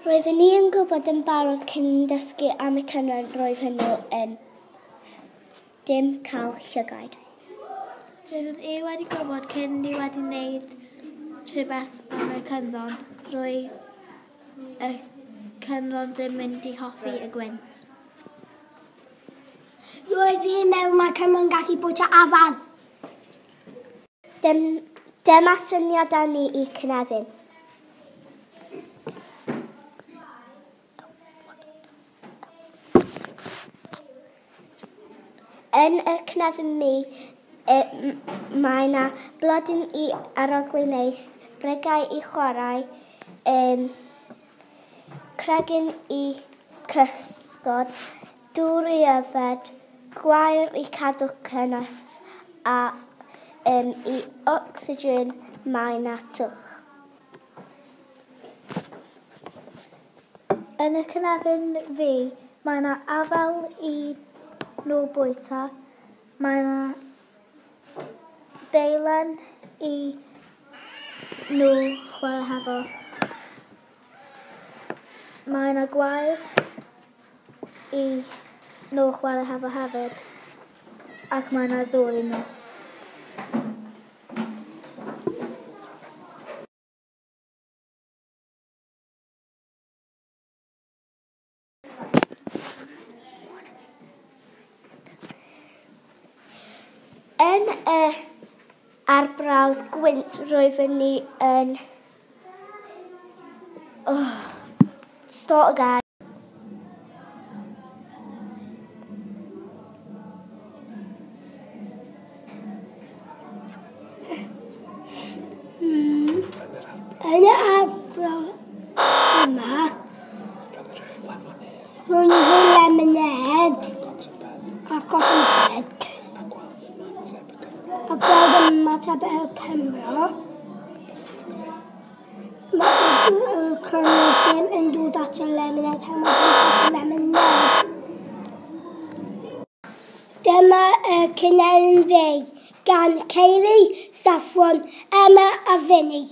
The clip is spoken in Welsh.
Roeddwn i yn gwybod yn barod cyn dysgu am y cynran roedd hwnnw yn dim cael llygaid. Roeddwn i wedi gwybod cyn ni wedi wneud rhywbeth am y cynddon. Roedd y cynddon ddim mynd i hoffi y gwynt. Roedd fi'n meddwl mae Cymru'n gallu bwyta afal. Dyma syniad â ni i cynefin. Yn y cynefin mi, mae yna blodyn i aroglu neis, brigau i chwarae, cregyn i cysgod, dŵr i yfed, gwair i cadw cynnes a i ocsigen mae yna twll. Yn y cynefin fi, mae yna afal i nhw bwyta, mae yna ddeilen i nhw chwarae hefo. Mae yna gwair i nhw chwarae hefo hefyd, ac mae yna ddŵr i nhw. Yn y arbrawf gwynt roeddwn ni yn... Oh, start again. Yn y arbrawf yma, ro'n i'n lemonade a cotton bed. A gweld ymateb y Cymro. Mae y Cymro ddim yn dod at y lemonade, pan mae dwi'n y lemonade. Dyma y cynefin fi gan Ceiri, Saffron, Emma a Vinny.